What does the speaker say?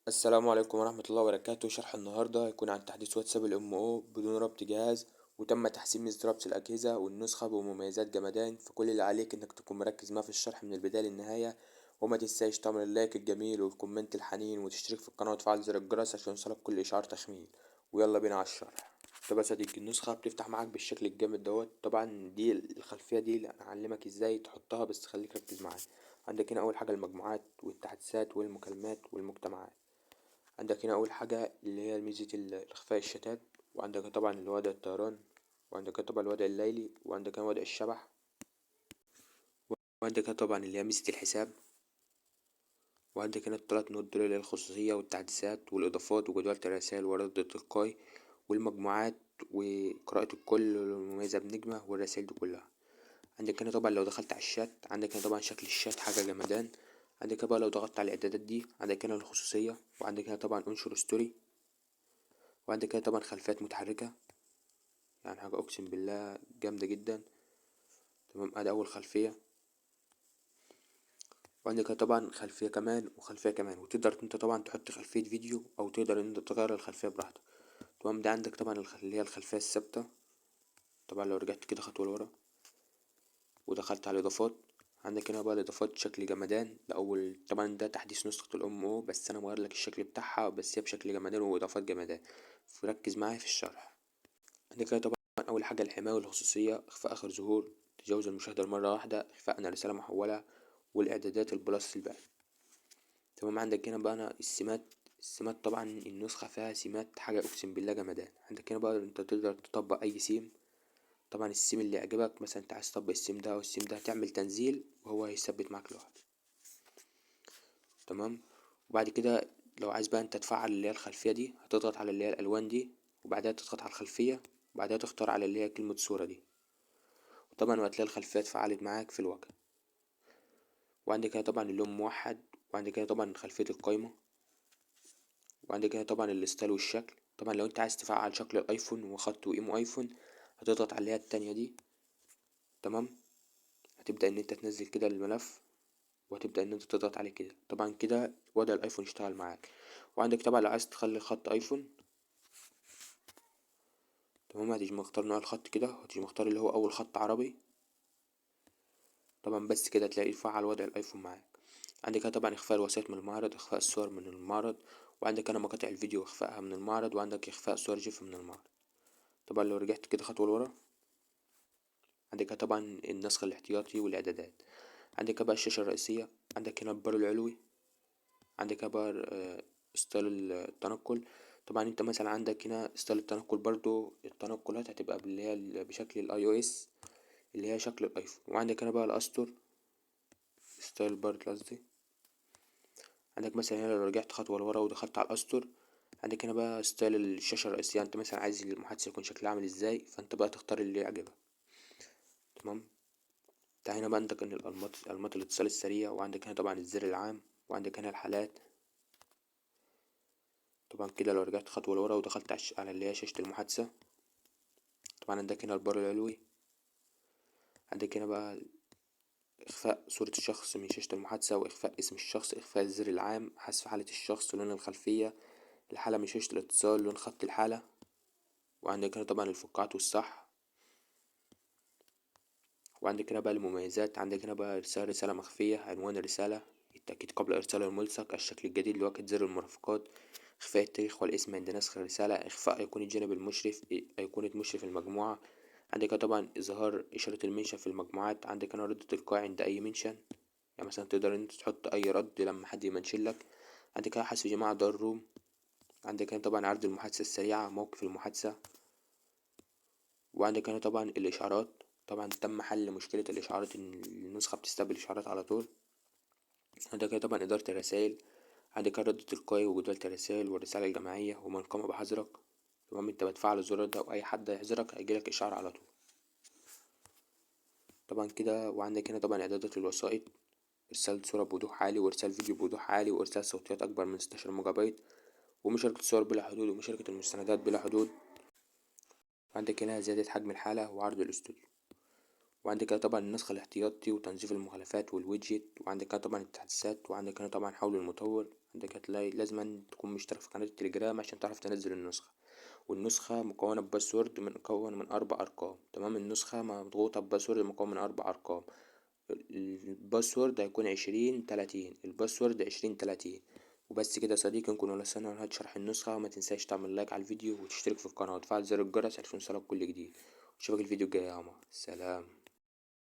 السلام عليكم ورحمة الله وبركاته. شرح النهاردة هيكون عن تحديث واتساب ال MO بدون ربط جهاز، وتم تحسين ميزة ربط الأجهزة والنسخة بمميزات جمدان. فكل اللي عليك انك تكون مركز معاه في الشرح من البداية للنهاية، وما تنساش تعمل ال like الجميل وال comment الحنين وتشترك في القناة وتفعل زر الجرس عشان يوصلك كل إشعار تخمين. ويلا بينا على الشرح. طب يا صديقي، النسخة بتفتح معاك بالشكل الجامد دوت. طبعا دي الخلفية دي اللي انا هعلمك ازاي تحطها، بس خليك ركز معايا. عندك هنا اول حاجة المجموعات والتحديثات والمكالمات والمجتمعات. عندك هنا اول حاجة اللي هي ميزة اخفاء الشتات، وعندك طبعا الوضع الطيران، وعندك طبعا الوضع الليلي، وعندك هنا وضع الشبح، وعندك هنا طبعا اللي هي ميزة الحساب، وعندك هنا التلات نقط دول اللي هي الخصوصية والتحديثات والإضافات وجدولة الرسائل والرد التلقائي والمجموعات وقراءة الكل المميزة بنجمة والرسائل دي كلها. عندك هنا طبعا لو دخلت على الشات، عندك هنا طبعا شكل الشات حاجة جمدان. عندك هنا بقى لو ضغطت على الإعدادات دي، عندك هنا الخصوصية، وعندك هنا طبعا انشر story، وعندك هنا طبعا خلفيات متحركة، حاجة أقسم بالله جامدة جدا. تمام، ادي أول خلفية، وعندك هنا طبعا خلفية كمان وخلفية كمان، وتقدر انت طبعا تحط خلفية فيديو أو تقدر ان انت تغير الخلفية براحتك. تمام، ده عندك طبعا اللي هي الخلفية الثابتة. طبعا لو رجعت كده خطوة لورا ودخلت على الإضافات، عندك هنا بقى الإضافات شكل جمدان. الأول طبعا ده تحديث نسخة الأم أو، بس أنا مغير لك الشكل بتاعها، بس هي بشكل جمدان وإضافات جمدان، فركز معايا في الشرح. عندك هنا طبعا أول حاجة الحماية والخصوصية، إخفاء آخر ظهور، تجاوز المشاهدة لمرة واحدة، إخفاء أن رسالة محولة، والإعدادات ال plus الباقي. تمام، عندك هنا بقى أنا السمات، السمات طبعا النسخة فيها سمات حاجة أقسم بالله جمدان. عندك هنا بقى أنت تقدر تطبق أي سيم، طبعا السيم اللي يعجبك، مثلا انت عايز تطبق السيم ده او السيم ده، هتعمل تنزيل وهو هيثبت معاك لوحده. تمام، وبعد كده لو عايز بقى انت تفعل اللي هي الخلفية دي، هتضغط على اللي هي الألوان دي، وبعدها تضغط على الخلفية، وبعدها تختار على اللي هي كلمة صورة دي، وطبعا وهتلاقي الخلفية اتفعلت معاك في الواجهة. وعندك هنا طبعا اللون موحد، وعندك هنا طبعا خلفية القايمة، وعندك هنا طبعا ال style والشكل. طبعا لو انت عايز تفعل شكل الايفون وخط وايمو ايفون، هتضغط على اللي هي التانية دي. تمام، هتبدأ ان انت تنزل كده الملف، وهتبدأ ان انت تضغط عليه كده. طبعا كده وضع الايفون اشتغل معاك. وعندك طبعا لو عايز تخلي خط ايفون، تمام، هتيجي مختار نوع الخط كده، وهتيجي مختار اللي هو اول خط عربي. طبعا بس كده تلاقي فعل وضع الايفون معاك. عندك هنا طبعا اخفاء الوسائط من المعرض، اخفاء الصور من المعرض، وعندك هنا مقاطع الفيديو اخفائها من المعرض، وعندك اخفاء صور GIF من المعرض. طبعا لو رجعت كده خطوة لورا، عندك هنا طبعا النسخ الاحتياطي والاعدادات. عندك بقى الشاشة الرئيسية، عندك هنا البار العلوي، عندك هنا بقى، style التنقل. طبعا انت مثلا عندك هنا style التنقل، برضو التنقلات هتبقى باللي هي بشكل الاي او اس اللي هي شكل الايفون. وعندك هنا بقى الاسطر style برضو قصدي. عندك مثلا هنا لو رجعت خطوة لورا ودخلت على الاسطر، عندك هنا بقى style الشاشة الرئيسية، انت مثلا عايز المحادثة يكون شكلها عامل ازاي، فانت بقى تختار اللي يعجبك. تمام، تعال هنا بقى عندك ان الانماط الاتصال السريع، وعندك هنا طبعا الزر العام، وعندك هنا الحالات. طبعا كده لو رجعت خطوة لورا ودخلت على اللي هي شاشة المحادثة، طبعا عندك هنا البار العلوي، عندك هنا بقى إخفاء صورة الشخص من شاشة المحادثة، وإخفاء اسم الشخص، إخفاء الزر العام، حذف حالة الشخص، لون الخلفية، الحالة من شاشة الاتصال، لون خط الحالة، وعندك هنا طبعا الفقاعات والصح، وعندك هنا بقى المميزات. عندك هنا بقى إرسال رسالة مخفية، عنوان الرسالة، التأكيد قبل إرسال الملصق، الشكل الجديد لواجهة زر المرافقات، إخفاء التاريخ والاسم عند نسخ الرسالة، إخفاء أيقونة جانب المشرف، أيقونة مشرف المجموعة. عندك هنا طبعا إظهار إشارة ال mention في المجموعات، عندك هنا رد تلقائي عند أي mention، يعني مثلا تقدر إن أنت تحط أي رد لما حد يمنشن لك. عندك هنا حذف جماعة دار روم، عندك هنا طبعا عرض المحادثة السريعة، موقف المحادثة، وعندك هنا طبعا الإشعارات. طبعا تم حل مشكلة الإشعارات، إن النسخة بتستقبل إشعارات على طول. عندك هنا طبعا إدارة الرسائل، عندك هنا رد تلقائي وجدولة الرسائل والرسالة الجماعية ومن قام بحظرك. تمام، انت بتفعل الزرار ده واي حد هيحظرك هيجيلك اشعار على طول. طبعا كده. وعندك هنا طبعا اعدادات الوسائط، ارسال صورة بوضوح عالي، وارسال فيديو بوضوح عالي، وارسال صوتيات اكبر من 16 ميجا بايت، ومشاركة الصور بلا حدود، ومشاركة المستندات بلا حدود. وعندك هنا زيادة حجم الحالة وعرض الاستوديو. وعندك هنا طبعا النسخ الاحتياطي وتنظيف المخالفات وال widget. وعندك هنا طبعا التحديثات، وعندك هنا طبعا حول المطور. عندك هتلاقي لازم تكون مشترك في قناة التليجرام عشان تعرف تنزل النسخة، والنسخة مكونة ب password مكون من 4 أرقام. تمام، النسخة مضغوطة ب password مكون من 4 أرقام. ال password هيكون 20 30، ال password 20 30. وبس كده يا صديقي، نكون وصلنا لنهاية شرح النسخة. وما تنساش تعمل like على الفيديو وتشترك في القناة وتفعل زر الجرس عشان يوصلك كل جديد. اشوفك الفيديو الجاي يا عمر. سلام.